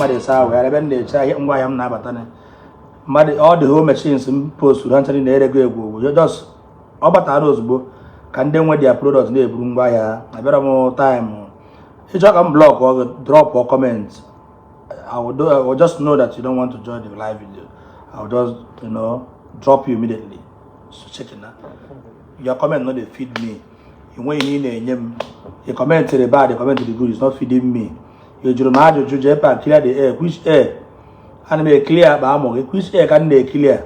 Mmadụ ịsa ahụ ya ebe m na-eche ahịa ngwa ahịa m na-abata na mmadụ all the whole machines m posturu ha ncha niile erego egwu ogwu. Just ọ batara ozugbo ka ndị nwe their product na-eburu ngwa ahịa ha. Abịara m time ịchọ ka m block or drop or comment. I will just know that you don't want to join the live video. I will just drop you immediately. So check it now. Your comment no dey feed me. Enweghị ihe ị na-enye m. You comment the bad, you comment the good, it's not feeding me. You jụrụ m ajụjụ jee pa clear the air. Which air? Ana m e-clear akpa amụ gị. Which air ka m na-e-clear?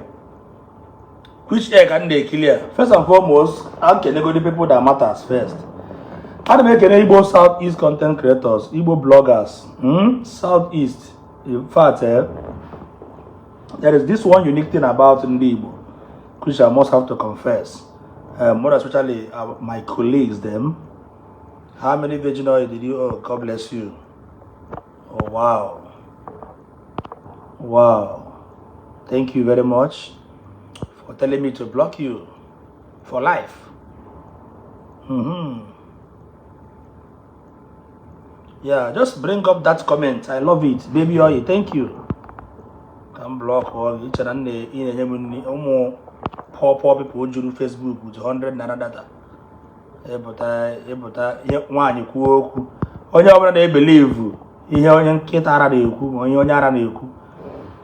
Which air ka m na-e-clear? First and foremost, I'm kenego the people that matters first. Ana m ekene Igbo South East content creators, Igbo bloggers, South East. In fact, there is this one unique thing about ndị Igbo, which I must have to confess. More especially my colleagues, them. How many virgin oil did you? Oh, God bless you. Oh, wow. Wow. Thank you very much for telling me to block you for life. Yeah, just bring up that comment. I love it. Baby oil, thank you. Ka m block ọ gị chere na ị na-enye m nri. Ụmụ poor poor people juru Facebook with 100 naira data. Ịpụta ịpụta ihe nwaanyị kwuo okwu, onye ọbụla na-ebelieve ihe onye nkịta ara na-ekwu ma onye onye ara na-ekwu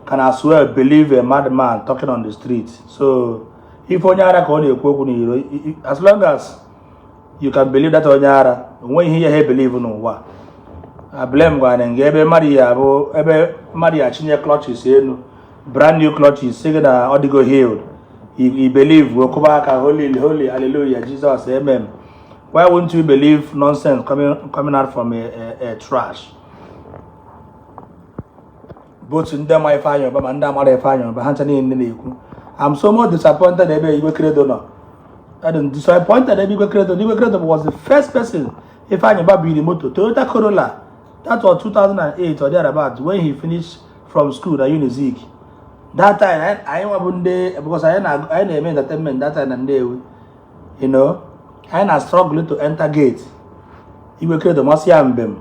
can as well believe a madman talking on the street. So ife onye ara ka ọ na-ekwu okwu n'iro, as long as you can believe that onye ara onweghị ihe ha believe n'ụwa. Ablem gwara nga ebe mmadụ ya abụ ebe mmadụ ya chinye clutches elu, brand new clutches, sị gị na ọ dịgo healed, you believe, okụba aka, "Holy, holy, hallelujah, Jesus, amen." Why won't you believe nonsense coming out from a trash? Both ndị ma Ifeanyị Ụba ma ndị amara Ifeanyị Ụba, ha ncha niile na-ekwu. I'm so much disappointed ebe Igwe Credo nọ. I'm disappointed ebe Igwe Credo. Igwe Credo was the first person Ifeanyị Ụba biri moto, Toyota Corolla. That was 2008 or thereabout, when he finished from school na Unizik. That time anyị nwa bụ ndị, because anyị na anyị na-eme entertainment that time na Nnewi, anyị na struggle to enter gate. Igwe Credo masị ya mbem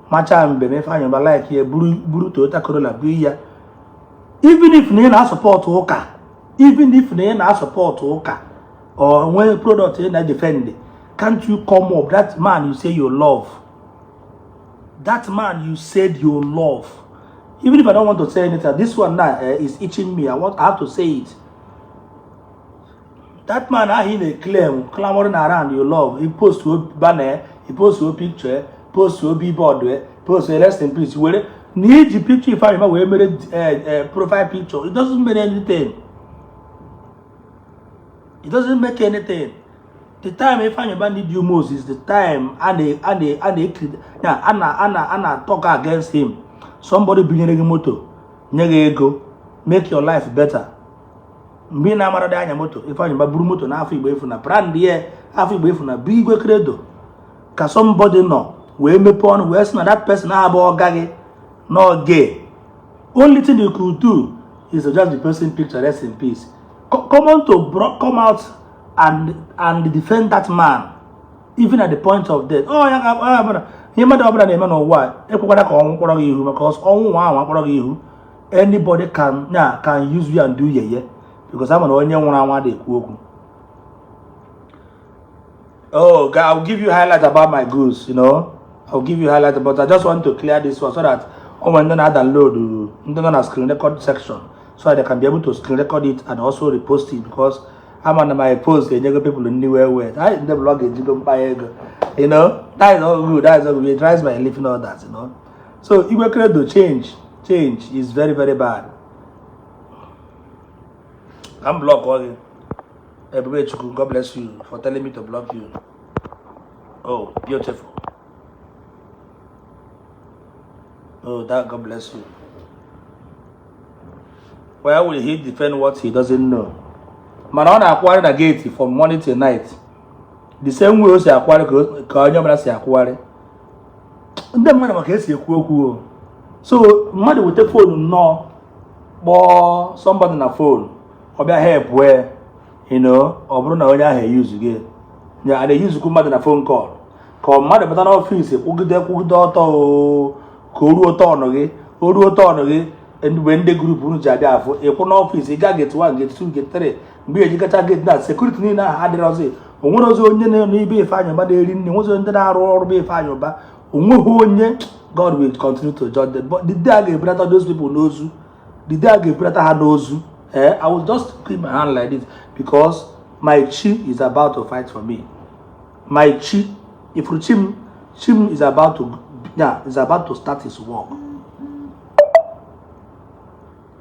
macha mbem Ifeanyị Ụba like ya buru buru Toyota Corolla bụ ya. Even if na ị na-asupport ụka, even if na ị na-asupport ụka or nwee product ị na-defend, can't you come up? That man you say you love, that man you said you love. Even if I don't want to say anything, this one now is itching me. I have to say it. That man ahụ ị na-claim, clamoring around you love, he post banner, he post picture, post billboard, post "Rest in peace." Were na iji picture Ifeanyị Ụba wee mere profile picture, it doesn't mean anything. It doesn't make anything. The time Ifeanyị Ụba need you most is the time a na ya a na talk against him. Somebody binyere gị moto, nye gị ego, make your life better mgbe ị na-amara dị anya moto. Ifeanyị Ụba buru moto n'afọ Igbo efu na brand ya afọ Igbo efu na bụ Igwe Credo ka somebody nọ wee mepee ọnụ wee sị na that person abụ ọga gị no gay. Only thing you could do is to just the person picture, "Rest in peace." Come on to come out and defend that man even at the point of death. Oh ya ka ọ ya bụrụ ihe mmadụ ọbụla na-eme n'ụwa a, ekwekwana ka ọnwụ kpọrọ gị ihu, maka ọnwụ nwa ahụ akpọrọ gị ihu, anybody can ya can use you and do yeye, because ama na onye nwụrụ anwụ adịghị ekwu okwu. Oh, I'll give you highlight about my goods. I'll give you highlight, but I just want to clear this one so that when they download, ndị nọ na screen record section, so that they can be able to screen record it and also repost it, because I'm on my post enyego people ndị well well. I ndị blog ejigo mkpa ego. That is all good. That is all good. It drives my living, all that. So Igwe Credo, change, change is very, very bad. I'm block all. Ebube Chukwu, God bless you for telling me to block you. Oh, beautiful. Oh, that God bless you. Why will he defend what he doesn't know? Mana ọ na-akwụgharị na gate from morning till night. The same way o si akwụgharị ka onye ọbụla si akwụgharị. Ndị mmadụ maka esi ekwu okwu o. So mmadụ weta phone nnọọ kpọọ somebody na phone, ọ bịa help wee ọ bụrụ na onye ahụ eyuzu gị ya a na-eyuzukwu mmadụ na phone call, ka ọ mmadụ bata n'office kwụgide kwụgide ọtọ o ka o ruo tọnụ gị. O ruo turn gị mgbe ndị group unu ji abịa afụ ịkwụ n'office, ị gaa gate 1, gate 2, gate 3. Mgbe ejikacha gate na security niile ahụ adịrọzi, o nwere ozi onye na n'ibe Ifeanyị Ụba na-eri nri, nwezi ndị na-arụ ọrụ be Ifeanyị Ụba, onweghị onye. God will continue to judge them, but the day a ga-ebulata those people n'ozu, the day a ga-ebulata ha n'ozu, I will just keep my hand like this because my chi is about to fight for me. My chi, if chim chim is about to, yeah, is about to start his work.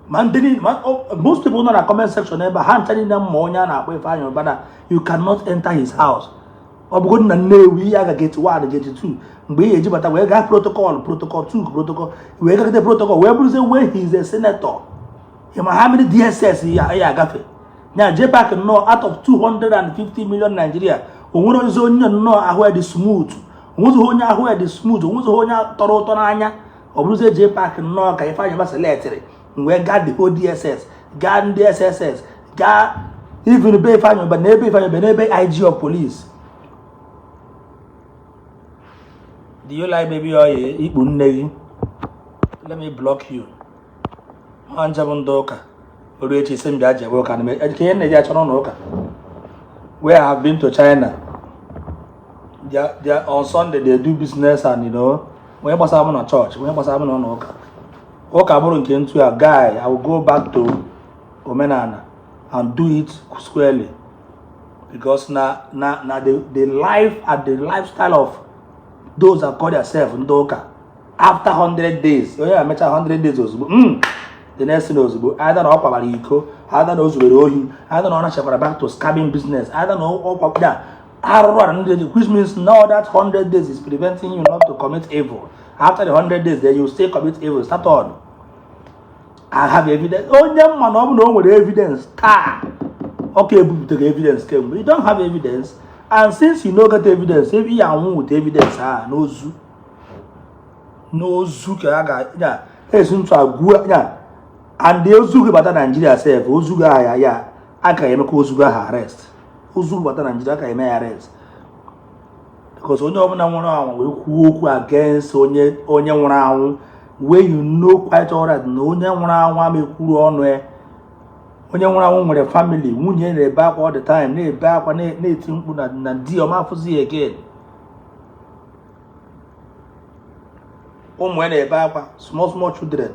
Ma ndị niile, ma most people nọ na comment section ebe a, ha ncha niile mma onye a na-akpọ Ifeanyị Ụba na you cannot enter his house. Ọ bụgodị na Nnewi, ihe aga gate 1, gate 2, mgbe ị ga-eji bata wee gaa protocol, protocol 2, protocol wee gagide protocol wee bụrụzie when he is a senator. Ma how many DSS ya agafe ya JPAC nnọọ out of 250 million Nigeria? O nwere ozi onye nnọọ ahụ ya dị smooth, onwezighị onye ahụ ya dị smooth, onwezighị onye tọrọ ụtọ n'anya. Ọ bụrụzie JPAC nnọọ ka Ifeanyị Ụba selectịrị wee gaa the whole DSS, gaa ndị SSS, gaa even be Ifeanyị Ụba na ebe Ifeanyị Ụba n'ebe IG of police. Do you like baby oil? Ikpu nne gị, let me block you. Ha nche bụ ndị ụka oru echi sị m bịa jebe ụka na ka ihe na-eji achọrọ ụlọ ụka. Where I have been to China, they are, on Sunday they do business and onye gbasara m na church, onye gbasara m na ụlọ ụka, ụka bụrụ nke ntu a. Guy, I will go back to omenala and do it squarely because na the life and the lifestyle of those that call themselves ndị ụka after 100 days, onye emecha 100 days ozugbo, the next thing ozugbo, either na ọ kwabara iko, either na o zubere ohi, either na ọ nachakwara back to scamming business, either na ọ kwakwa arụrụ ala ndị, which means now that 100 days is preventing you not to commit evil. After the 100 days, then you still commit evil. Start on I have evidence. Onye mma na ọ bụ na o nwere evidence taa, ọ ka ebupụtaghị evidence kemgbe. You don't have evidence, and since you no get evidence, ebe ya anwụ with evidence a n'ozu n'ozu ka a ga ya esi ntụ agwụ ya. And ozu gị bata Nigeria sef, ozu gị ahụ ya a ka emekwa ozu gị ahụ arrest. Ozu gị bata Nigeria, aka eme ya arrest because onye ọbụla nwụrụ anwụ wee kwuo okwu against onye nwụrụ anwụ, where you know quite alright na onye nwụrụ anwụ ama ekwuru ọnụ ya. Onye nwụrụ anwụ nwere family, nwunye na-ebe akwa all the time, na-ebe akwa, na-eti mkpu na di ọma afụzi ya again. Ụmụ ya na-ebe akwa, small small children.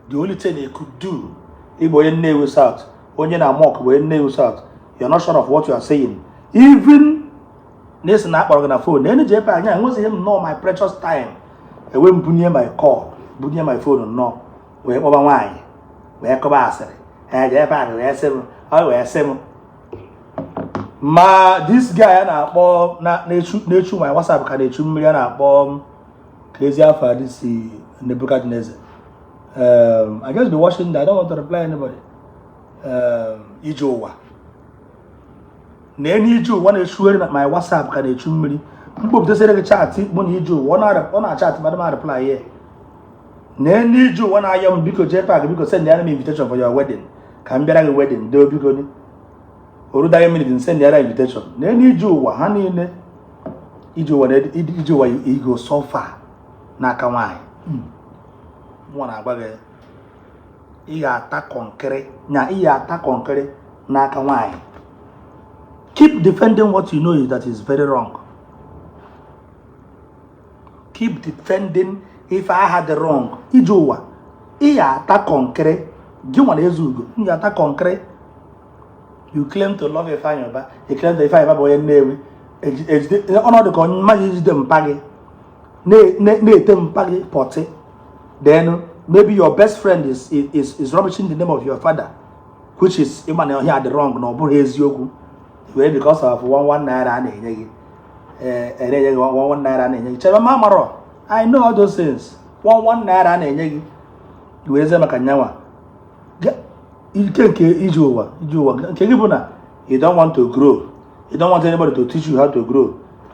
The only thing they could do, ịbụ onye Nnewi South, onye na mock bụ onye Nnewi South, you're not sure of what you are saying. Even na-esi na akpọrọ gị na phone na enu ji ebe anya enwezighị m nnọọ my precious time, ewe m bunye my call, bunye my phone nnọọ wee kpọba nwaanyị wee kọba asịrị. Eje ebe a wee sị m, ọ wee sị m ma this guy a na-akpọ na-echu my WhatsApp ka na-echu mmiri a na-akpọ ka ezi afọ this Nebuchadnezzar. I just be watching that. I don't want to reply anybody. Ije ụwa na enu ije ụwa na-echugheri na my WhatsApp ka na-echu mmiri mkpopụtasịrị gị chat mụ na ije ụwa ọ na-achat madam a reply ya na enu ije ụwa na-ayọ m, biko JPAC, biko send ya m invitation for your wedding ka m bịara gị wedding doo, biko ni orudaghị minute send ya invitation na enu ije ụwa ha niile. Ije ụwa na ije ụwa igo suffer n'aka nwaanyị nwa na-agwa gị ị ga-ata kọnkịrị na ị ga-ata kọnkịrị n'aka nwaanyị. Keep defending what you know is that is very wrong. Keep defending ife aha dị wrong. Ije ụwa ị ga-ata kọnkịrị gị nwa na Ezugo ị ga-ata kọnkịrị. You claim to love Ifeanyi Uba, you claim to Ifeanyi Uba bụ onye Nnewi ejide ọnọdụ ka mmadụ ijide mpa gị na-ete mpa gị pọtị. Then maybe your best friend is rubbishing the name of your father, which is ịma na ihe a dị wrong, na ọ bụghị eziokwu, wee because of 1 1 naira a na-enye gị, ee, na-enye gị 1 1 naira a na-enye gị. Chere ma amarọ, I know all those things. 1 1 naira a na-enye gị werezie maka nyanwa ike nke ije ụwa. Ije ụwa nke gị bụ na you don't want to grow, you don't want anybody to teach you how to grow.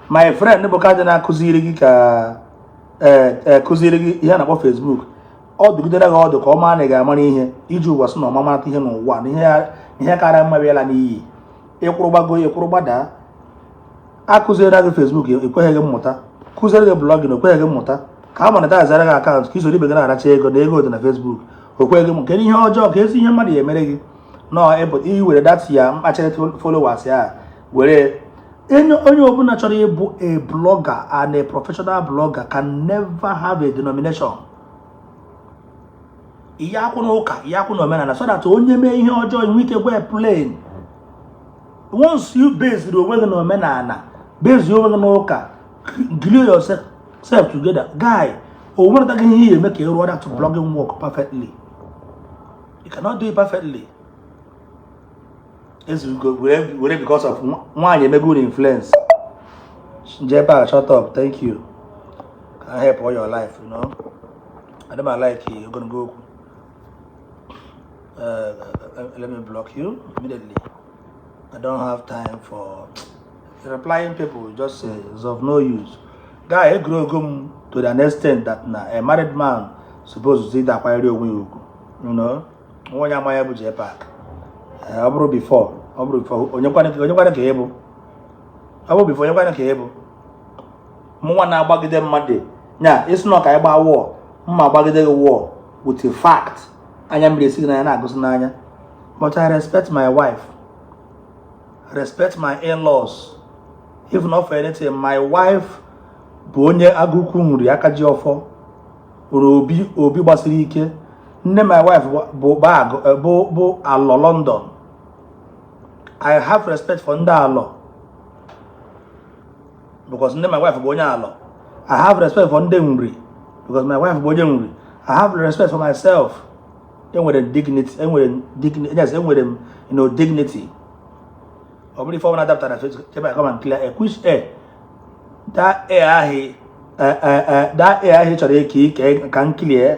My friend bụ ka dị na-akụziri gị ka ee kụziri gị ihe a na-akpọ Facebook, ọ dụgidere gị ọdụ ka ọ maa na ị ga-amara ihe. Iji ụwa sị na ọma marata ihe n'ụwa na ihe karịa mma bịala n'iyi. Ịkwụrụ gbago, ịkwụrụ gbadaa. Akụziere gị Facebook, ekweghị gị mmụta. Kụziere gị blogging, ekweghị gị mmụta. Ka a monetize gị account ka isoro ibe gị na-aracha ego na ego dị na Facebook. O kweghị m. Kedu ihe ọjọọ ka ezi ihe mmadụ ya emere gị nọ i were that ya mkpachara followers ya were onye ọbụla chọrọ ịbụ a blogger and a professional blogger can never have a denomination. Ihe akwụ na ụka, ihe akwụ na omenala, so that onye mee ihe ọjọọ inwe ike gwa plain. Once you base onwe gị na omenala, base onwe gị n'ụka, glue yourself together, guy, o nwere ihe ihe eme ka ị rụọ that blogging work perfectly. You cannot do it perfectly. Ezugo were because of nwaanyị emego influence. Jepa, shut up. Thank you. Can help all your life. I don't like ogologo okwu. Let me block you immediately. I don't have time for replying people. Just is of no use. Guy, grow m to the extent that na a married man supposed to see akwanyere onwe ya ugwu. Onye ama ya bụ Jepak. Ọ bụrụ before, ọ bụrụ before, onye kwana ka ị bụ. Ọ bụrụ before, onye kwana ka ị bụ. Mụnwa na-agbagide mmadụ nya isi na ka anyị gbaa wọọ mma agbagide gị wọọ with a fact, anya mmiri esighị n'anya na-agụsị n'anya. But I respect my wife, respect my in-laws. If not for anything, my wife bụ onye agụkwu nri aka ji ọfọ nwere obi obi gbasiri ike. Nne my wife bụ bụ alọ London. I have respect for ndị alọ because nne my wife bụ onye alọ. I have respect for ndị nri because my wife bụ onye nri. I have respect for myself. Enwere dignity, enwere dignity. Yes, enwere m dignity. Ọ bụrụ ife ọbụla dapụtara chebe come and clear air. Which air? That air ahụ, that air ahụ chọrọ ike ike ka m clear.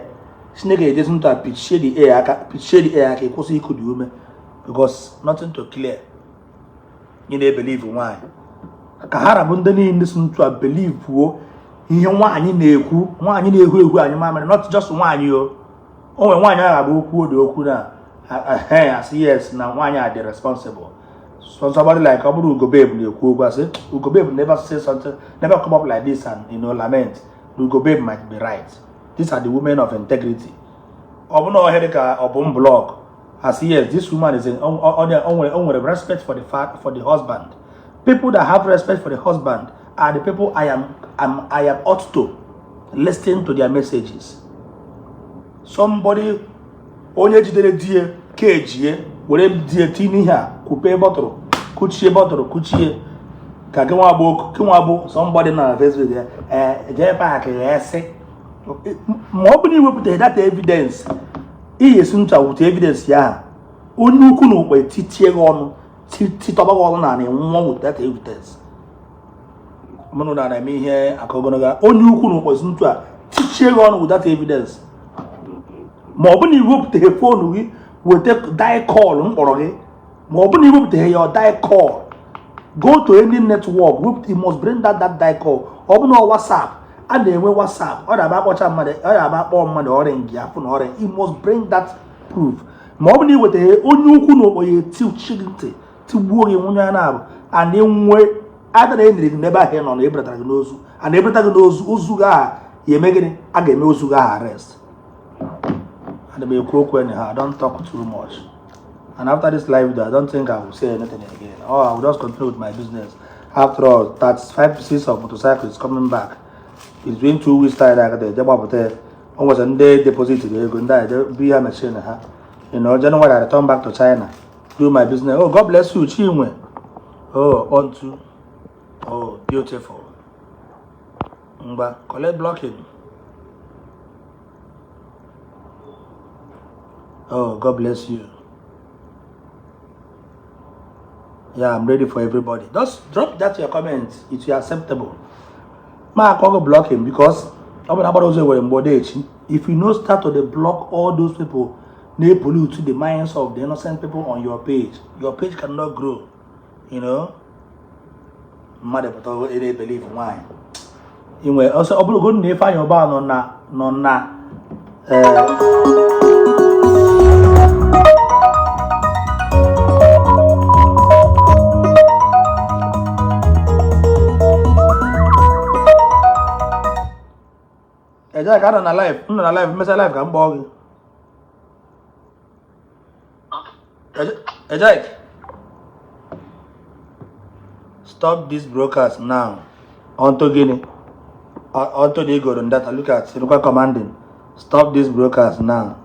Chineke ejesi ntụ a pichie the air aka, pichie the air aka, ịkwụsị iku dị ume because nothing to clear. Ị na-ebelieve nwaanyị ka ha rabụ ndị niile si ntụ a believe wuo ihe nwaanyị na-ekwu. Nwaanyị na-ehu ehu anyị mamịrị, not just nwaanyị o. O nwere nwaanyị ahụ abụ okwu dị okwu na asị yes na nwaanyị a dị responsible. So somebody like ọ bụrụ Ugo Babe na-ekwu okwu, asị Ugo Babe never say something, never come up like this and lament. Ugo Babe might be right. These are the women of integrity. Ọ bụ na ọhịa dị ka ọ bụ m blog, asị yes, this woman is o nwere respect for the for the husband. People that have respect for the husband are the people I am ought to listen to their messages. Somebody onye jidere die kejie were die tinye ihe a kwupe bọtụrụ kuchie bọtụrụ kuchie ka gị nwa bụ gị nwa bụ somebody na Facebook ya jee paakị ya sị ma ọ bụ na iwepụtaghị data evidence iyi esi ncha wute evidence ya onye ukwu na ukpe titie gị ọnụ titọba gị ọnụ na ana nwụọ with data evidence. Mụnụ na na-eme ihe aka ogologo onye ukwu na ukpe si ntu a tichie gị ọnụ with data evidence. Ma ọ bụ na iwepụtaghị phone gị weta dial call mkpọrọ gị, ma ọ bụ na iwepụtaghị ya dial call, go to any network, you must bring that dial call. Ọ bụ na WhatsApp a na-enwe WhatsApp, ọ na-aba akpọcha mmadụ, ọ na-aba akpọ mmadụ ọrịa ngị afụ na ọrịa, you must bring that proof. Ma ọ bụ na iwetaghị onye ukwu na okpo ya etichi gị ntị tigbuo gị nwunye a na-abụ and enwe ada na eniri gị n'ebe ahụ ị nọ na ebelatara gị n'ozu a na-ebelata gị n'ozu ozu gị aha ya eme gịnị a ga-eme ozu gị aha arrest. Ana m ekwu okwu anyhow. I don't talk too much. And after this live video, I don't think I will say anything again. Or I will just continue with my business. After all, that's 5 6 of motorcycle is coming back. It's been 2 weeks time. I got the almost a day deposit ego ndị a be here machine ha. January I return back to China, do my business. Oh, God bless you, Chinwe. Oh, on to. Oh, beautiful. Ngwa, collect blocking. Oh, God bless you. Yeah, I'm ready for everybody. Just drop that your comments if you acceptable. Ma akọghị blocking because ọ bụ na agbara ụzọ were mgbe echi. If you no start to dey block all those people na pollute the minds of the innocent people on your page cannot grow. Mmadụ pụta ị na-ebelieve nwaanyị. Inwe ọsọ ọ bụrụgo na Ifeanyị Ụba nọ na Eje ka anọ na live, m nọ na live, mmecha live ka m kpọọ gị. Ejek, stop this broadcast now. Onto gịnị? Onto the igoro data. Look at Sinukwa commanding. Stop this broadcast now.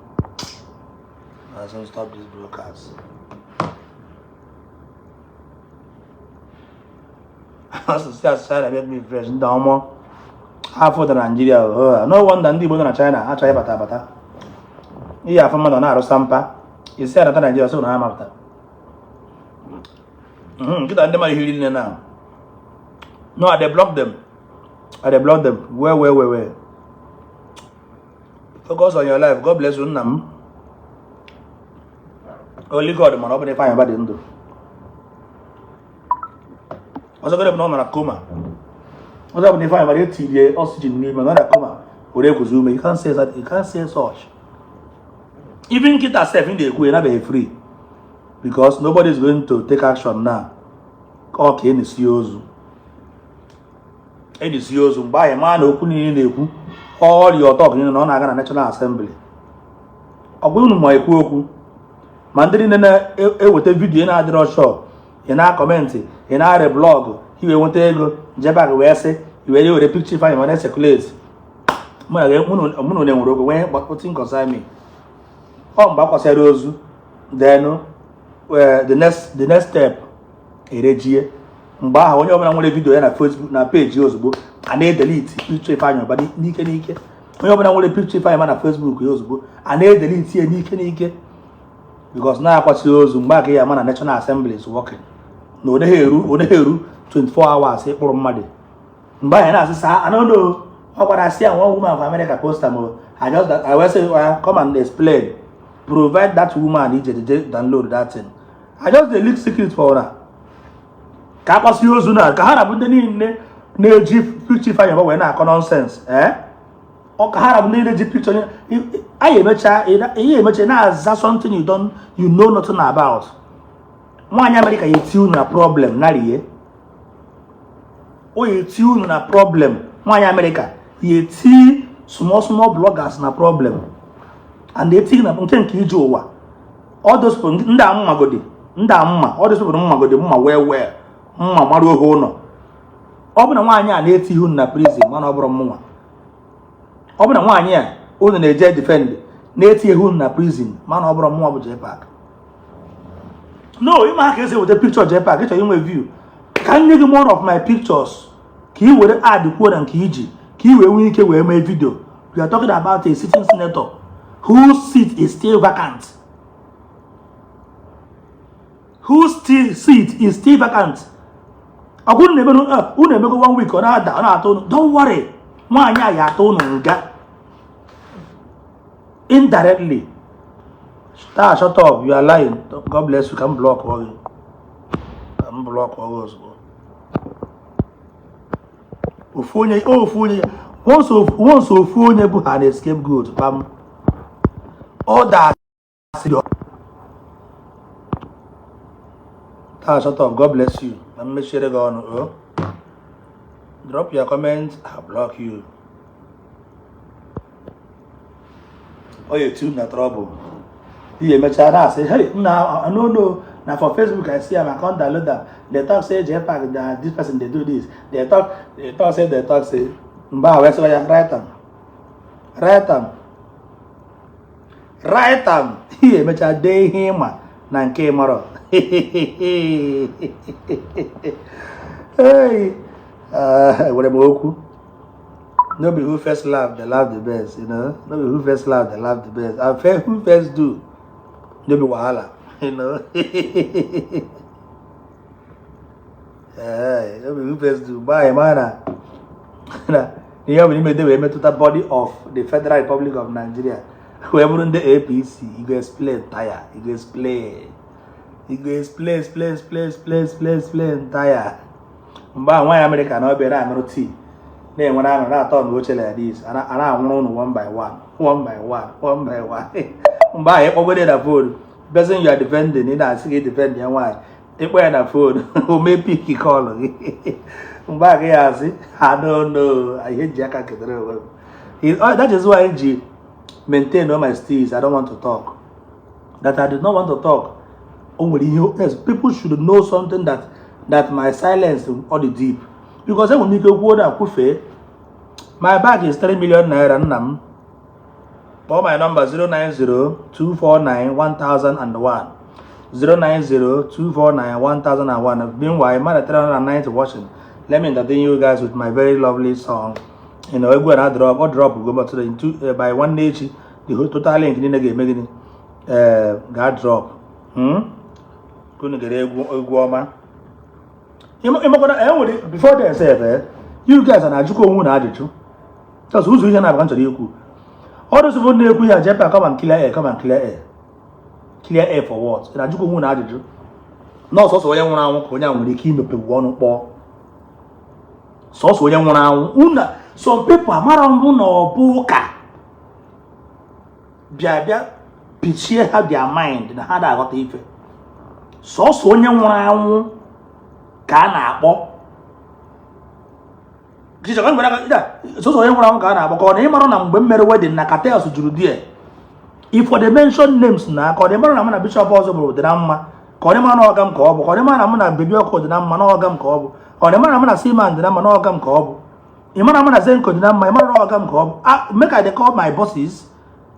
I stop this broadcast. Asụsụ asụsụ China make me fresh ndị ọmọ afọ dị na Nigeria. No wonder ndị Igbo nọ na China achọghị ịbata abata. Ihe afọ mmadụ na-arụsa mpa isi anata Nigeria sị na ha mapụta nkịta ndị mmadụ hiri nne na no, I dey block them. I dey block them well well well well. Focus on your life. God bless you, nna m. Only God mana ọ bụrụ Ifeanyị Ụba dị ndụ ọzọ gọdọ bụ na ọ nọ na coma ọzọ bụ na Ifeanyị Ụba etirie oxygen n'ime nọ na coma were ekuzi ume. You can't say that, you can't say such. Even nkịta sef ị na-ekwu ya nabeghị free because nobody is going to take action now. Ọ ka enisi ozu, enisi ozu mgbe anyị maa na okwu niile na-ekwu ọrịa ọtọ niile na ọ na-aga na National Assembly. Ọ bụrụ unu ma ekwu okwu ma ndị niile na-eweta video na-adịrọ sure, ị na-acomment, ị na-arị blog iwe nweta ego JPAC wee sị iwe were picture Ifeanyị ma na-ecirculate. Mụ na nwere okwu nwee wetin concern me. Ọ mgbe akwasịrị ozu, then the next step erejie. Mgbe ahụ onye ọbụla nwere video ya na Facebook na page ozugbo a na-edelete picture Ifeanyị Ụba n'ike n'ike. Onye ọbụla nwere picture Ifeanyị Ụba na Facebook ya ozugbo a na-edelete ya n'ike n'ike because na-akwasịghị ozu. Mgbe aka ya ama na National Assembly is working na ọ naghị eru 24 hours ịkpụrụ mmadụ. Mgbe anyị na-asị sa I don't know, ọ gwara si one woman from America post am o. I just I will say, well, come and explain, provide that woman ije je download that thing. I just dey leak secret for una ka akwasị ozu na ka ha na-abụ ndị niile na-eji picture Ifeanyị Ụba wee na-akọ nonsense. Ee, ọ ka ha na-abụ ndị na-eji picture anyị emecha ihe emecha na-aza something you don't, you know nothing about. Nwaanyị Amerịka ya eti unu na problem narie, o ya eti unu na problem. Nwaanyị Amerịka ya eti small small bloggers na problem and eti na nke nke ije ụwa. All those people ndị a mmagodi, ndị a mma, all those people mmagodi mma well well mma mara ohe ụlọ. Ọ bụ na nwaanyị a na-eti ihe unu na prison, mana ọ bụrụ mụnwa, ọ bụ na nwaanyị a unu na-eje defend na-eti ihe unu na prison, mana ọ bụrụ mụnwa bụ JPAC. No, ịma ha ka esi eweta picture JPAC ịchọrọ inwe view ka m nye gị more of my pictures ka ị were add kwuo na nke iji ka ị wee nwee ike wee mee video. We are talking about a sitting senator whose seat is still vacant, whose still seat is still vacant. Ọgwụ unu na-eme unu emego one week ọ na-ada ọ na-atụ unu. Don't worry, nwaanyị a ya atụ unu nga indirectly. Star, shut up, you are lying. God bless you. Ka m block gị, ka m block gị ozugbo. Ofu onye, ofu onye, once ofu onye bụ ha na scapegoat kpam ọ dasịrị. Taa, shut up. God bless you. Na m mechiere gị ọnụ o. Drop your comment, I block you. Ọ ya etu na trouble ihe emechaa na-asị, hey nna, no no, na for Facebook I see am, I come download am. They talk say JPAC na this person dey do this. They talk say, they talk say. Mgbe ahụ wee sịwa ya write am, write am, write am. Ihe emechaa dee ihe ịma na nke ịmarọ. Hey, nwere m okwu. No be who first laugh they laugh the best. No be who first laugh they laugh the best. And fair who first do no be wahala. Hey, no be who first do. Bye, man. Na ihe ọ bụla ime wee metụta body of the Federal Republic of Nigeria wee bụrụ ndị APC, you go explain tire, you go explain, you go explain, explain, explain, explain, explain, explain tire. Mgbe ahụ nwaanyị Amerịka na ọ bịara aṅụrụ tii na-enwere aṅụrị na-atọ na oche like this, a na-anwụrụ ụnụ one by one, one by one, one by one. Mgbe ahụ ịkpọgode na phone person you are defending, ị na-asị gị defend ya, nwaanyị ịkpọ ya na phone o mee pick call gị. Mgbe ahụ ya asị, I don't know, ihe ji aka kedere onwe m. That is why I maintain all my steez. I don't want to talk. That I did not want to talk. O nwere ihe, yes, people should know something, that my silence all the deep, because enwere m ike kwuo na kwufee. My bag is 3 million naira. Nna m, kpọọ my number, 090 249 1001, 090 249 1001. Meanwhile, more than 390 watching. Let me entertain you guys with my very lovely song. Egwu a na drop, ọ drop go, but in two, by one echi, the whole total link niile ga-eme gịnị? Ee, ga drop. Unu gere egwu, egwu ọma. Ịmakwana e nwere before then sef, you guys na-ajụkwa onwe na ajụjụ. Just ụzọ ihe na-abụ ka m chọrọ ikwu. Ọdụ sịbụ na-ekwu ya, "Jepa, come and clear air, come and clear air." Clear air for what? Ị na-ajụkwa onwe na ajụjụ. Nọọsụ, ọsọ onye nwụrụ anwụ ka onye a nwere ike imepewu ọnụ kpọọ. Sọsọ onye nwụrụ anwụ. Una, some people amara mbụ na ọ bụ ụka bịa bịa pichie ha their mind na ha na-aghọta ife. Sọsọ onye nwụrụ anwụ ka a na-akpọ. Sọsọ onye nwụrụ anwụ ka a na-akpọ, ka ọ na ịmara na mgbe m mere wedding na cartels juru die. If for the mention names na ka ọ dị mara na mụ na bishop ọzọ bụrụ dị na mma, ka ọ dị mara na ọga m ka ọ bụ, ka ọ dị mara na mụ na Baby Ọkụ dị na mma na ọga m ka ọ bụ, ka ọ dị mara na mụ na Seaman dị na mma na ọga m ka ọ bụ, ị mara mụ na Zenko dị na mma, ị mara na ọga m ka ọ bụ. Ah, make I dey call my bosses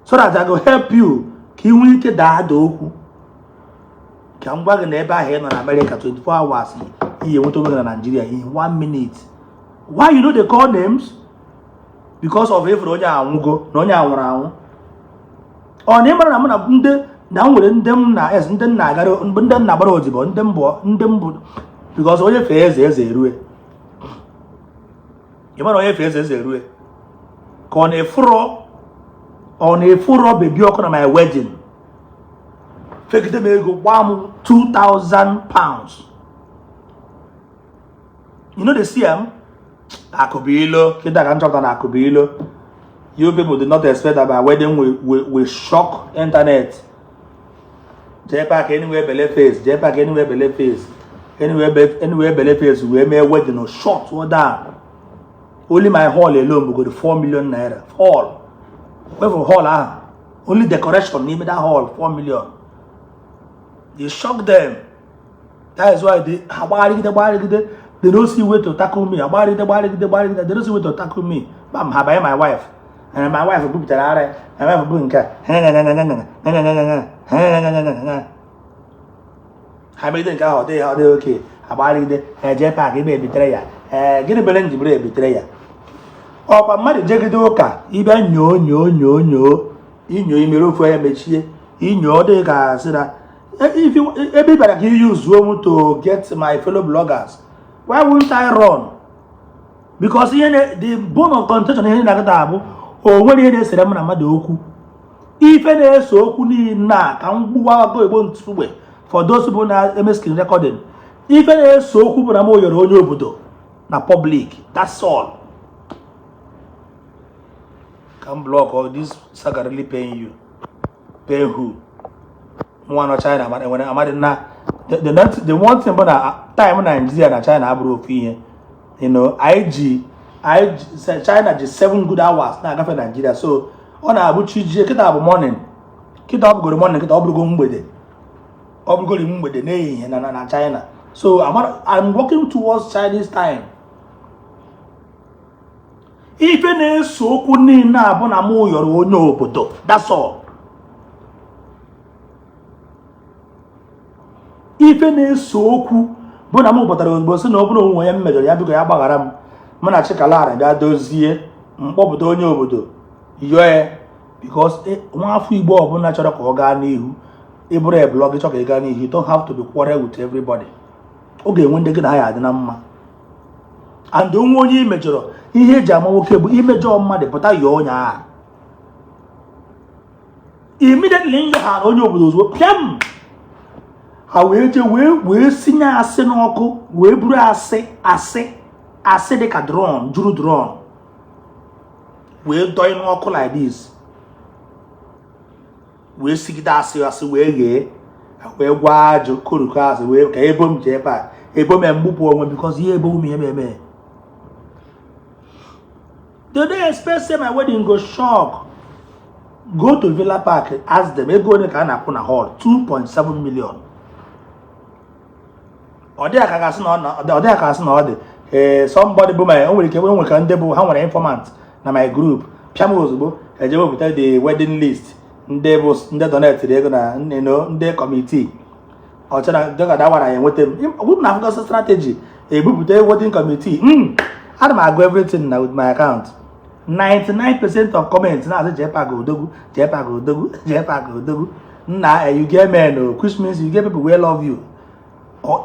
so that I go help you ka ị nwee ike daa ada okwu. Ka m gwa gị na ebe ahụ ị nọ na America, 24 hours, ihe nweta onwe gị na Nigeria in one minute. Why you no dey call names? Because of ifuru onye anwụgo na onye anwụrụ anwụ. Ọ na ịmara na mụ na ndị na m nwere ndị m na es, ndị m na-agara, ndị m na-agbara odibo, ndị mbụ, because onye fee eze, eze erue. Ị mara onye fee eze, eze erue. Ka ọ na-efuro, ọ na-efuro Baby Ọkụ na my wedding fegide m ego, gbaa m £2000. You no dey see am. Akụbụilo kịta ka m chọpụta na akụbụilo. You people did not expect that my wedding will shock internet. Jee park anywhere, belle face. Jee park anywhere, belle face. Anywhere, anywhere, belle face. Wee mee wedding short down. Only my hall alone bugoro 4 million naira. Hall wepụ hall ahụ, only decoration n'ime that hall, 4 million. They shock them. That is why they ha gbagharịgide, gbagharịgide, they no see way to tackle me. Agbagharịgide, gbagharịgide, gbagharịgide, they no see way to tackle me. Bam, ha banye my wife, and my wife bupụtara ara ya. My wife bụ nke a, ha megide nke ahụ, ọ dịghị, ọ dịghị oke. Agbagharịgide, ha eje park ebe ebitere ya. Ee, gịnị mere m ji bụrụ ebitere ya? Ọkwa mmadụ jegide ụka ịbịa nyoo nyoo nyoo nyoo inyo imere ofu anya mechie inyo. Ọ dịghị ka sị na ebe ị bịara ka i use m to get my fellow bloggers. Why won't I run? Because ihe the bone of contention, ihe na-agata abụ o nwere ihe na-esere m na mmadụ okwu. Ife na-ese okwu niile a, ka m gbuwago egbo ntụgbe for those people na-eme screen recording. Ife na-ese okwu bụ na m yọrọ onye obodo na public. That's all. Ka m block all this saga. Really paying you? Pay who? Nwa nọ China enwere amadị na the one thing bụ na time Nigeria na China abụrụ ofu ihe. Anyị ji China ji 7 good hours na-agafe Nigeria, so ọ na-abụ chi jie kịta bụ morning. Kịta ọ bụgoro morning, kịta ọ bụrụgo mgbede, ọ bụrụgoro mgbede n'ehihie na China. So I'm working towards Chinese time. Ife na-eso okwu niile abụ na mụ yọrọ onye obodo. That's all. Ife na-eso okwu bụ na m pụtara ozugbo sị na ọ bụrụ onwe onye m mejọrọ, ya biko ya gbaghara m. Mụ na Chikalara bịa dozie, mkpọpụta onye obodo yọọ ya, because nwa afọ Igbo ọbụla chọrọ ka ọ gaa n'ihu, ịbụrụ a blog chọrọ ka ị gaa n'ihu, you don't have to be quarrel with everybody. Ọ ga-enwe ndị gị na ha ya adị na mma. And onwe onye imejọrọ, ihe eji ama nwoke bụ imejọ mmadụ, pụta yọọ onye ahụ immediately. Nyọ ha na onye obodo ozugbo, pịam, ha wee jee wee sinye asị n'ọkụ, wee buru asị asị asị dịka drum juru drum wee dọị n'ọkụ like this, wee sigide asị asị, wee ghee, wee gwa ajụ koroko asị, wee ka ebo m jee ebe a, ebo m ya, mgbupụ onwe, because ihe ebo m ihe m eme. They don't expect say my wedding go shock. Go to Villa Park, ask them ego ole ka a na-akwụ na hall, 2.7 million. Ọ dịghị ka gasị na ọ dịghị ka asị na ọ dị. Ee, somebody bụ my o nwere ike o nwere ka ndị bụ ha nwere informant na my group pịa m ozugbo eje wepụta the wedding list, ndị bụ ndị donate ego na ndị committee ọchara dịka dawara ya enweta m group na afụgasị strategy ebupụta wedding committee. Ana m agụ everything na with my account. 99% of comments na-asị JPAC odogwu, JPAC odogwu, JPAC odogwu. Nna, you get men o, which means you get people wey love you.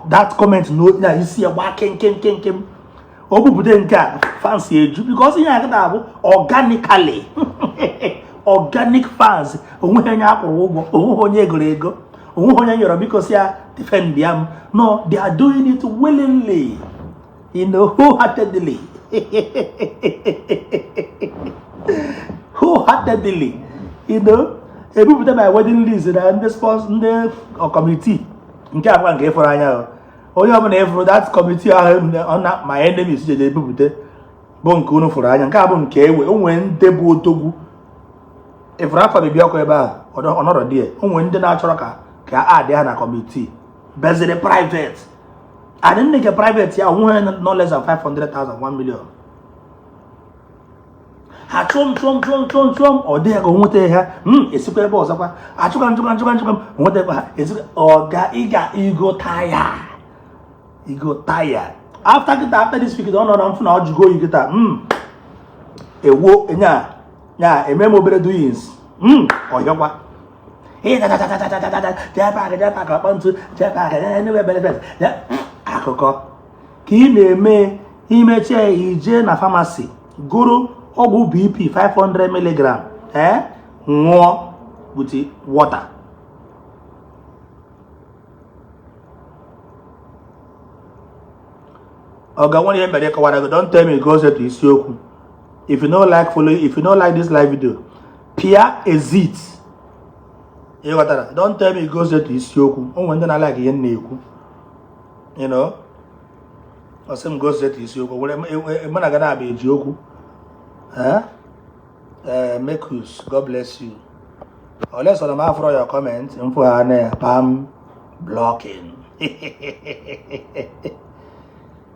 That comment no na isi ya gbaa kem kem kem kem, o bupụta nke a fans eju because ihe a kịta bụ organically, organic fans. Onweghị onye akwụrụ ụgwọ, onweghị onye egoro ego, onweghị onye nyọrọ biko si ya defend ya m. No, they are doing it willingly, wholeheartedly, wholeheartedly. Ebupụta my wedding list na ndị sponsor, ndị committee nke akwa nke ịfụrụ anya. Onye ọbụla ịfụrụ that committee ahụ na my enemies jeje ebupụta bụ nke unu fụrụ anya. Nke a bụ nke ewe onwe ndị bụ odogwu ịfụrụ afọ bibi ọkụ ebe a ọnọrọ dị ya. Onwe ndị na-achọrọ ka ka a adị ha na committee beziri private and ndị nke private ya onwe no less than 500,000, 1 million. Ha chụọ m, chụọ m, chụọ m, chụọ m, chụọ m, ọ dịghị ka o nweta ha. Esikwa ebe ọzọkwa achụka m, chụka m, chụka m, chụka m, nwetakwa ha. Esikwa ọga ịga igo taya, igo taya. After kịta, after this week, ọ nọ na mfụ na ọ jụgo oyi kịta. Ewo nya nya eme m obere doings. Ọhịọkwa JPAC, JPAC ọkpọ ntụ, JPAC anywhere benefit. Akụkọ ka ị na-eme imechie ije na pharmacy goro ọgwụ BP 500 milligram, ee, ṅụọ with water. Oga nwere ihe mere kọwara gị. Don't tell me go to isiokwu. If you no like follow, if you no like this live video, pịa exit. Ị ghọtara? Don't tell me go to isiokwu. O nwere ndị na-like ihe m na-ekwu. Ọ sị m go to isiokwu. Were mụ na gị na-abịa eji okwu. Eh, Mekus, God bless you. Unless I'm after your comment, mfu ha na pam blocking.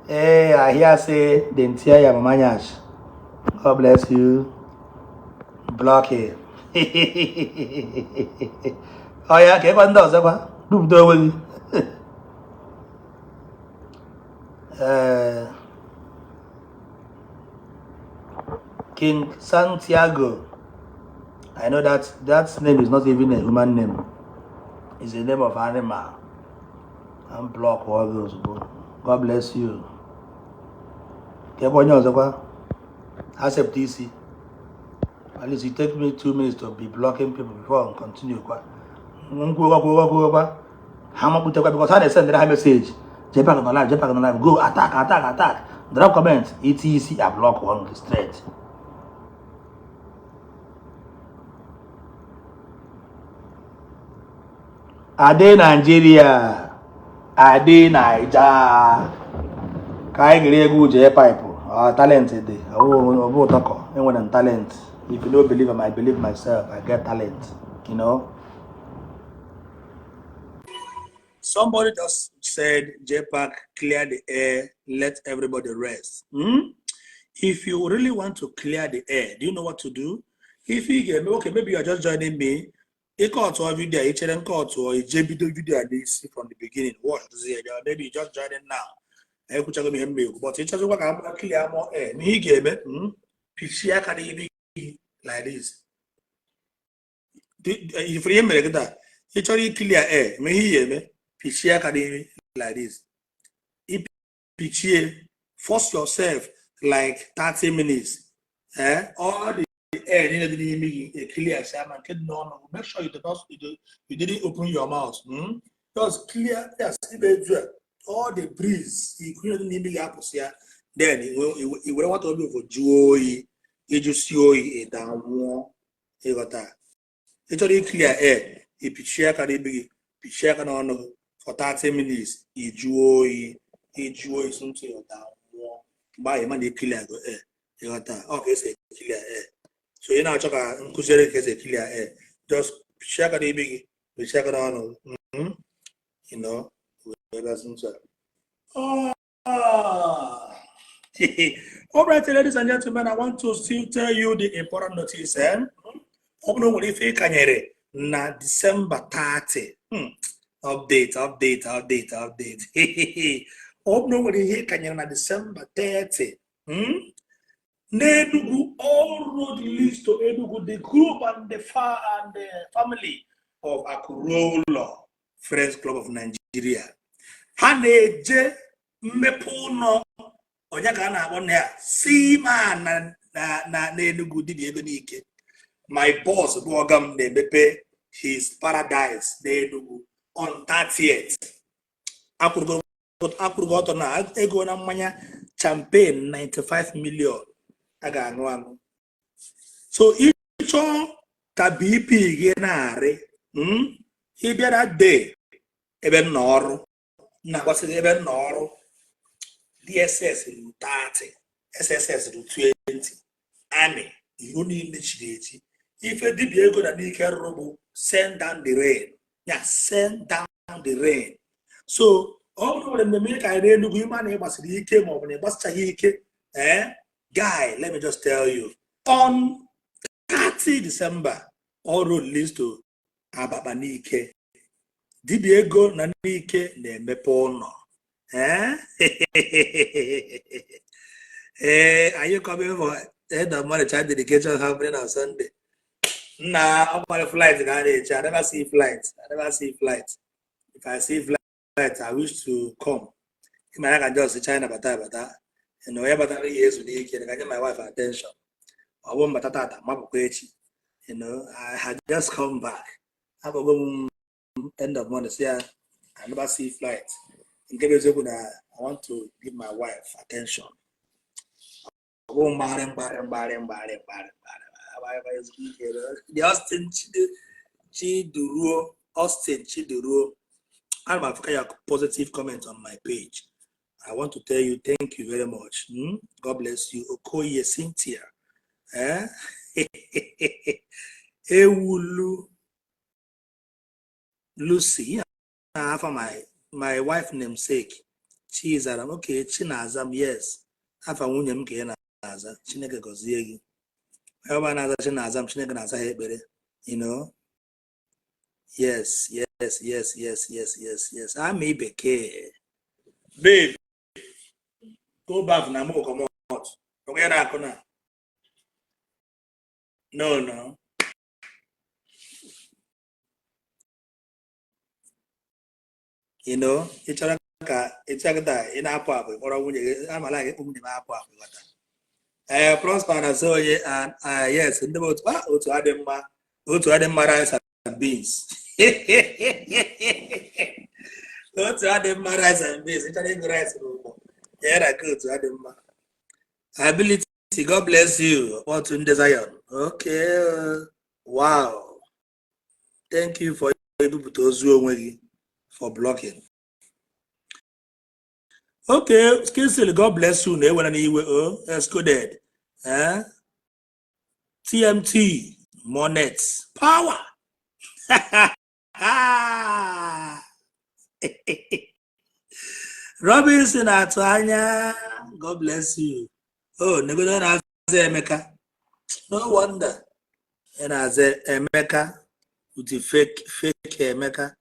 Hey, I hear say dem tear your mama nyash. God bless you. Blocking. Oh yeah, ka ịgwa ndị ọzọ kwa bupụta onwe gị. Eh, King Santiago. I know that that name is not even a human name. It's a name of animal. I'm block all those. God bless you. Ka ebe onye ọzọkwa accept isi. At least it take me 2 minutes to be blocking people before I continue kwa. Nkwuokwa, kwuokwa, kwuokwa. Ha mapụtakwa because ha na-esendere ha message. JPAC nọ live, JPAC nọ live, go attack, attack, attack. Drop comment, iti isi a block one straight. Ade Nigeria, Ade Naija. Ka anyị gere egwu jee pipe. Talent dị. Ọ bụ ụtọkọ. Enwere m talent. If you don't believe, I believe myself. I get talent. Somebody just said, "JPAC, clear the air, let everybody rest." If you really want to clear the air, do you know what to do? If you get okay, maybe you are just joining me. Ị video, ị chere nke otu ije bido video a n'isi from the beginning. Watch this here. Maybe you just joining now. Ekwuchago m ihe m na-ekwu, but ịchọzikwa ka m clear more air. Ihe ị ga-eme, pichie aka n'imi gị like this. Ifuru ihe mere kịta, ị chọrọ i clear air, ma ihe ị ga-eme, pichie aka n'imi like this. Pichie, force yourself like 30 minutes. Eh? All the air niile dị n'imi gị e clear sia ma nke dị n'ọnụ. Make sure you do not you, do, you didn't open your mouth. Just clear, yes, ibe eju a. All the breeze ikuku dị n'imi gị apụsị ya. Then i were nwata obi ụfụ jụọ oyi, ịjụsi oyi ịda nwụọ. Ịghọta? Ị chọrọ i clear air, ipichie aka n'imi gị, pichie aka n'ọnụ gị for 30 minutes, ịjụọ oyi, ịjụọ oyi something, ịda nwụọ. Mgbe ahụ ịma na i clear go air. Ịghọta ọ ka esi clear air. So ị na-achọ ka nkụziere ka esi clear air, just mechie aka n'imi gị, mechie aka n'ọnụ, wee bịa nso a. Ah. All right, ladies and gentlemen, I want to still tell you the important notice. Eh? Ọ bụrụ nwere ife ịkanyere na December 30. Update, update, update, update. Ọ bụrụ nwere ihe ịkanyere na December 30. N'Enugu, all road leads to Enugu, the group and the fa and the family of Akuruoulo Friends Club of Nigeria. Ha na-eje mmepe ụlọ onye ka a na-akpọ na ya Seaman na n'Enugu, dibịa ego n'ike. My boss bụ ọga m na-emepe his paradise n'Enugu on 30th. Akwụrụgo ọtọ na ego na mmanya champagne 95 million a ga-aṅụ aṅụ. So ịchọọ ka BP gị na-arị, ị bịara dee ebe m nọ ọrụ na-agbasịghị ebe m nọ ọrụ. DSS ruru 30, SSS ruru 20, army iro niile chiri echi. Ife dibịa ego na n'ike rụrụ bụ send down the rain ya, send down the rain. So ọ bụrụ nwere mmemme ka anyị n'Enugu, ime na ịgbasiri ike ma ọ bụ na ịgbasichaghị ike, eh, guy, let me just tell you, on 30 December, all road leads to Abakpa n'ike. Dibịa ego na n'ike na-emepe ụlọ. Eh? Eh, are you coming for end of month child dedication happening on Sunday? Nah, I'm on a flight. I never see flight. I never see flight. If I see flight, I wish to come. I can just China bata bata. Ya batara ihe ezu n'ike, ka nye my wife attention. Ọ bụ mbata tata, mapụkwa echi. I had just come back. Akpọgo m end of month, say I never see flight. Nke bụ eziokwu na I want to give my wife attention. Ọ bụ mgbagharị mgbagharị mgbagharị mgbagharị mgbagharị mgbagharị. The Austin Chiduruo, Austin Chiduruo. I'm Africa, your positive comment on my page. I want to tell you thank you very much. God bless you. Okoye Cynthia. Eh? Ewulu Lucy. Yeah, for my wife namesake. Chizaram. Okay, Chinazam. Yes. Afa nwunye m ka ị na-aza. Chineke gọzie gị. Onye ọbụla na-aza Chinazam, Chineke na-aza ha ekpere. Yes. Amị bekee. Babe, go back na mo comot. Onye na-akụ na? No, no. Ị chọrọ ka ị chọrọ ị na-apụ apụ, kpọrọ nwunye gị, amala gị nwunye m apụ apụ, ghọta. Ee, Prosper na so onye, yes, ndị bụ otu otu adị mma, otu adị mma rice and beans. Otu adị mma rice and beans. Ị chọrọ ịgụ rice n'ugbo ya na ka otu adị mma. Ability, God bless you. Otu ndị Zion. Okay, wow, thank you for ibupụta ozu onwe gị for blocking. Okay, Kinsley, God bless you. Na-ewere n'iwe o excluded. Eh? TMT Monet power. Robinson atụ anya, God bless you. Oh, negodo na-aza Emeka. No wonder. Ị na-aza Emeka with the fake fake Emeka.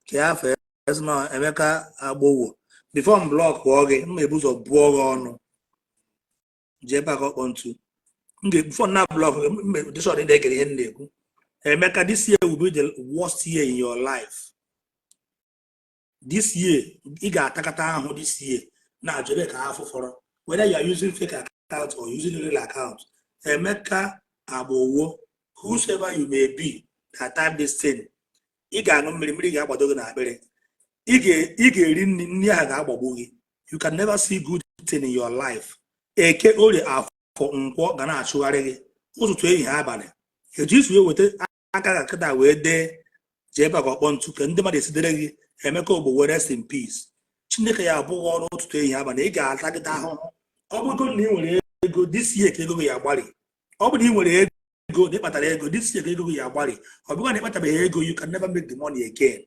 Ka afọ ezina Emeka Agbowo. Before m block pụọ gị, m ebu ụzọ bụọ gị ọnụ. Jee ebe a ka ọkpọ ntu. M ga before na block m dị sure na-egere ihe m na-ekwu. Emeka, this year will be the worst year in your life. This year, ị ga-atakata ahụ this year na-ajụ ebe ka afọ fọrọ. Whether you are using fake account or using real account, Emeka Agbowo, whosoever you may be that type this thing, ị ga-aṅụ mmiri, mmiri ga-agbado gị n'akpịrị. Ị ga-eri nri, nri ahụ ga-agbagbu gị. You can never see good thing in your life. Eke, orie, afọ, nkwọ ga na-achụgharị gị ụtụtụ, ehihie, abalị. Eji isi wee weta aka ga kịta wee dee jee ebe a ka ọkpọ ntu ka ndị mmadụ esidere gị Emeka Ogbowo, rest in peace. Chineke ya abụghị ọrụ ụtụtụ, ehihie, abalị. Ị ga-atagide ahụhụ ọ bụrụ na ị nwere ego, this year ka ego gị ya agbari. Ọ bụrụ na ị nwere ego, na ịkpatara ego, this year ka ego gị ya agbari. Ọ bụrụ na ịkpatabeghị ego, you can never make the money again.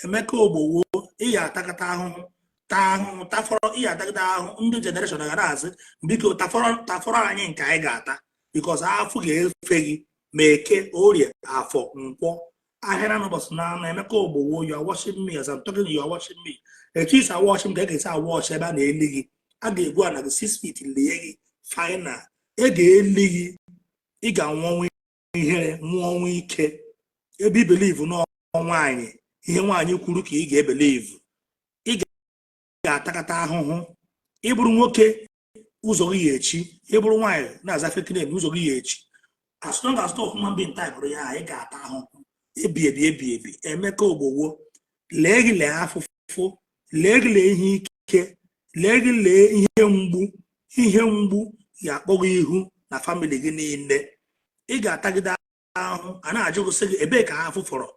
Emeka Ogbowo, ị ya atakata ahụhụ, taa ahụhụ, tafọrọ. Ị ya atakata ahụhụ. Ndị generation ga na-asị, "Biko, tafọrọ, tafọrọ anyị nke anyị ga-ata," because afụ ga-efe gị ma Eke, Orie, Afọ, Nkwọ, ahịa na ụbọchị na anọ. Emeka Ogbowo, you are watching me as I'm talking, you are watching me. Etu isi awatch m ka e ga-esi awatch ebe a na-eli gị. A ga-egwu ana gị 6 feet, lie gị final. E ga-eli gị, ị ga-anwụ ọnwụ ihere, nwụọ ọnwụ ike. Ebe i believe na nwaanyị, ihe nwaanyị kwuru ka ị ga-ebelieve, ị ga-atakata ahụhụ. Ịbụrụ nwoke, ụzọ gị ya echi. Ịbụrụ nwaanyị na-aza fake name, ụzọ gị ya echi. As long as no human being type ya, ị ga-ata ahụhụ ebi ebi ebi ebi. Emeka Ogbowo, lee gị, lee afụfụ, lee gị, lee ihe ike, lee gị, lee ihe mgbu. Ihe mgbu ga-akpọ gị ihu na family gị niile. Ị ga-atagide ahụhụ. A na-ajụ gị, sị gị, ebee ka ahụhụ fọrọ?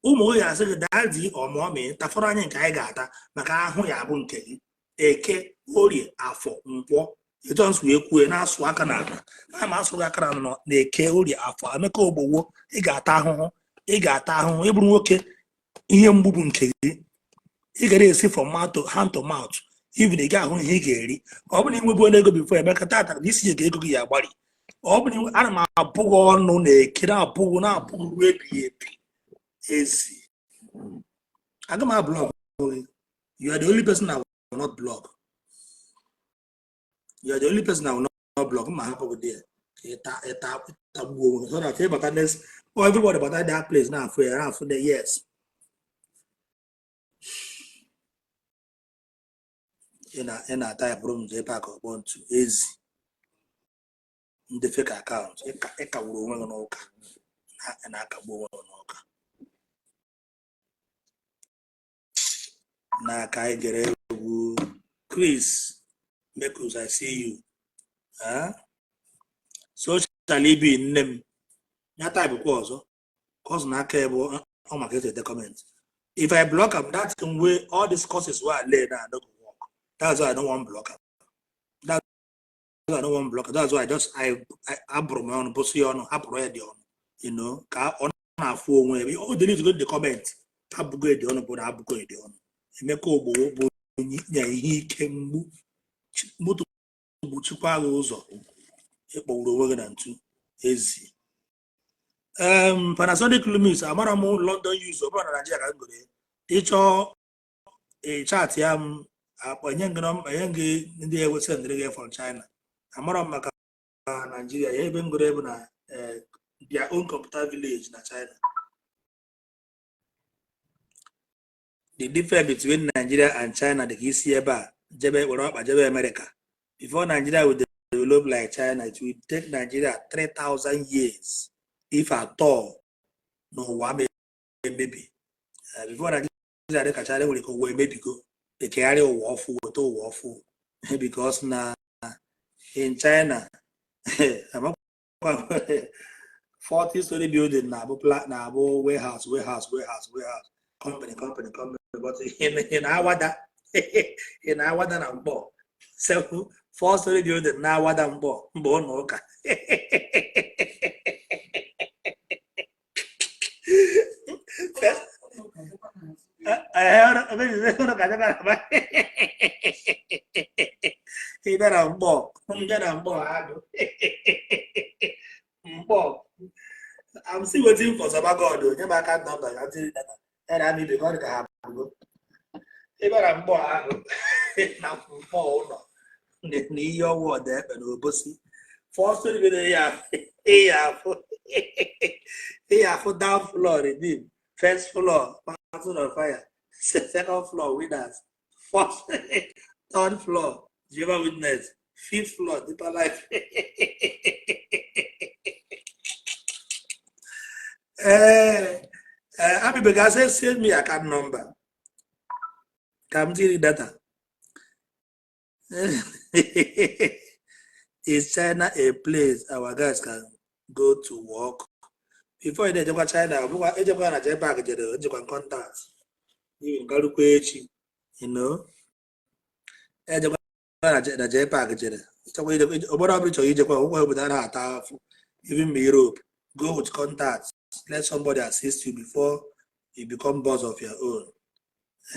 Ụmụ gị ga-asị gị, "Daddy or mommy, tafọrọ anyị nke anyị ga-ata," maka ahụ ya abụ nke gị. Eke, Orie, Afọ, Nkwọ, etu wee kwue na-asụ aka na ala na ma asụ gị aka na nọ na Eke, Orie, Afọ. Emeka Ogbowo, ị ga-ata ahụhụ, ị ga-ata ahụhụ. Ịbụrụ nwoke, ihe mgbu bụ nke gị. Ị ga na-esi from mouth to hand to mouth. Even ị ga-ahụ ihe ị ga-eri. Ọ bụrụ na ị nwebu ego before, Emeka, tata na isi ga ego gị ya agbari. Ọ bụrụ na ana m abụghị ọnụ na Eke, na-abụghị, na-abụghị ruo ebighị ebi. Ezi aga m ablock gị. You are the only person I will not block. You are the only person I will not block. Ma hapụ gị there ka ịta ịta ịtagbuo onwe gị, so that ịbata next, oh, everybody bata that place na-afụ ya, na-afụ the yes. Ị na-ataịpụrụ m jee pak ọkpọ ntu ezi ndị fake account. Ịkagburu onwe gị n'ụka. Ị na-akagbu onwe gị n'ụka n'aka. Anyị gere egwu Chris Mekus, I see you. Huh? Social ibi nne m ya taịpụkwa ọzọ ka ọ sị na aka ebe ọ maka esi ede comment. If I block am, that way all these courses wey I lay now no go work. That's why I don't want block am. That's why I don't want block am. That's why I just I abụrụ m ọnụ, bụsị ya ọnụ, hapụrụ ya dị ọnụ ka ọ na-afụ onwe ya. O delete go the comment. Abụgo ede ọnụ bụ na abụgo ede ọnụ. Emeka Ogbowo bụ onye nya ihe ike mgbu moto gbuchikwa gị ụzọ. Ịkpọgburu onwe gị na ntu ezi. Panasonic Lumix, amara m London use. Ọ bụrụ na Nigeria ka m goro ya, ịchọọ chat ya m akpọ enye gị nọmba, enye gị ndị ewesendịrị gị from China. Amara m maka Nigeria ya. Ebe m goro bụ na their own computer village na China. The difference between Nigeria and China dị ka isi ebe a jebe were ọkpa jebe America. Before Nigeria will develop like China, it will take Nigeria 3000 years, if at all, n'ụwa ma emebi. Before Nigeria dị ka China, nwere ka ụwa emebigo, ekegharị ụwa ọfụ, weta ụwa ọfụ, because na in China, 40 story building na-abụ na-abụ warehouse, warehouse, warehouse, warehouse, company, company, company. But ị na-awada, ị na-awada na Mkpọ, seven four story building na-awada Mkpọ mba ụlọ ụka. Ị bịara Mkpọ, m bịara Mkpọ agụ Mkpọ. I'm still waiting for Saba God nye m account number ya tiri data ya na ibe ka ọ dị ka ha bụgo. Ị bịara Mkpọ ahụ na Mkpọ ụlọ na ihe ọnwụ ọda ekpe na Obosi, first bido ya ya afụ down floor Redeem, first floor Mountain of Fire, second floor Winners, fourth, third floor Jehovah Witness, fifth floor Deeper Life. Ee, abịbeghị asị send me account number ka m tiri data. Is China a place our guys can go to work? Before ị na-ejekwa China, ọ bụkwa ejekwa na JPAC jere ejekwa contact even garukwa echi, ejekwa na JPAC jere Ịchọkwa obodo ọbụla chọrọ ijekwa, ụgwọ obodo a na-ata afụ. Even ma Europe, go with contacts, let somebody assist you before you become boss of your own.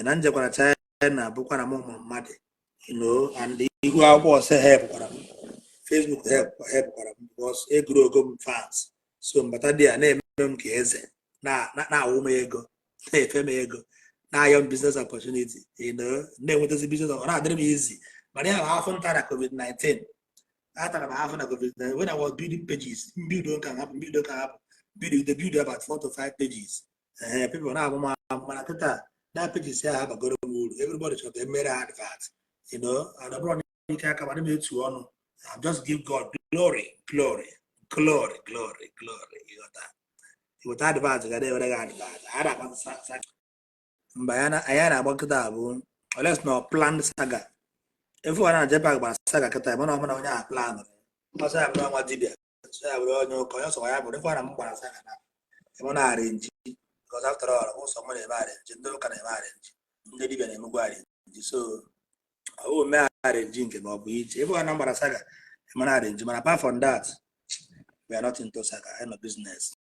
Na njekwara China bụkwa na mụ mmadụ, and ihu akwụkwọ ọsọ help kwara m, Facebook help kwara m, because egoro ogo m fans. So mbata dị a na-eme m ka eze na-awụ m ego, na-efe m ego, na-ayọ m business opportunity, na-enwetazi business. Ọ na-adịrị m easy. Mana ya bụ afọ nta na COVID-19, atara m afọ na COVID-19 when I was building pages. Build nka hapụ, build nka hapụ, build the build about four to five pages. People na-amụ m amụ. Mana kịta that pages ya abagoro m uru. Everybody chọrọ ka emere advert, and ọ bụrụ na ike aka mana m etu ọnụ, I just give God glory, glory, glory, glory, glory. Ịghọta, iweta advert ga na-ewere gị advert a na-agba mba anyị na-agba kịta bụ unless na planned saga. Efu na JPAC gbara saga kịta, mana ọ bụla onye a plan ọsọ ya bụrụ nwa dibịa, ọsọ ya bụrụ onye ụka, onye ọsọ ya bụrụ. Ife na m gbara saga na ebe na arrange, because after all, ụsọ m na-eme arrange, ndị ụka na-eme arrange, ndị dibịa na-emekwa arrange. So ọ bụ mee arrange nke ma ọ bụ ije ebe ọ na m gbara saga, eme na arrange. Mana apart from that, we are not into saga. Anyị nọ business.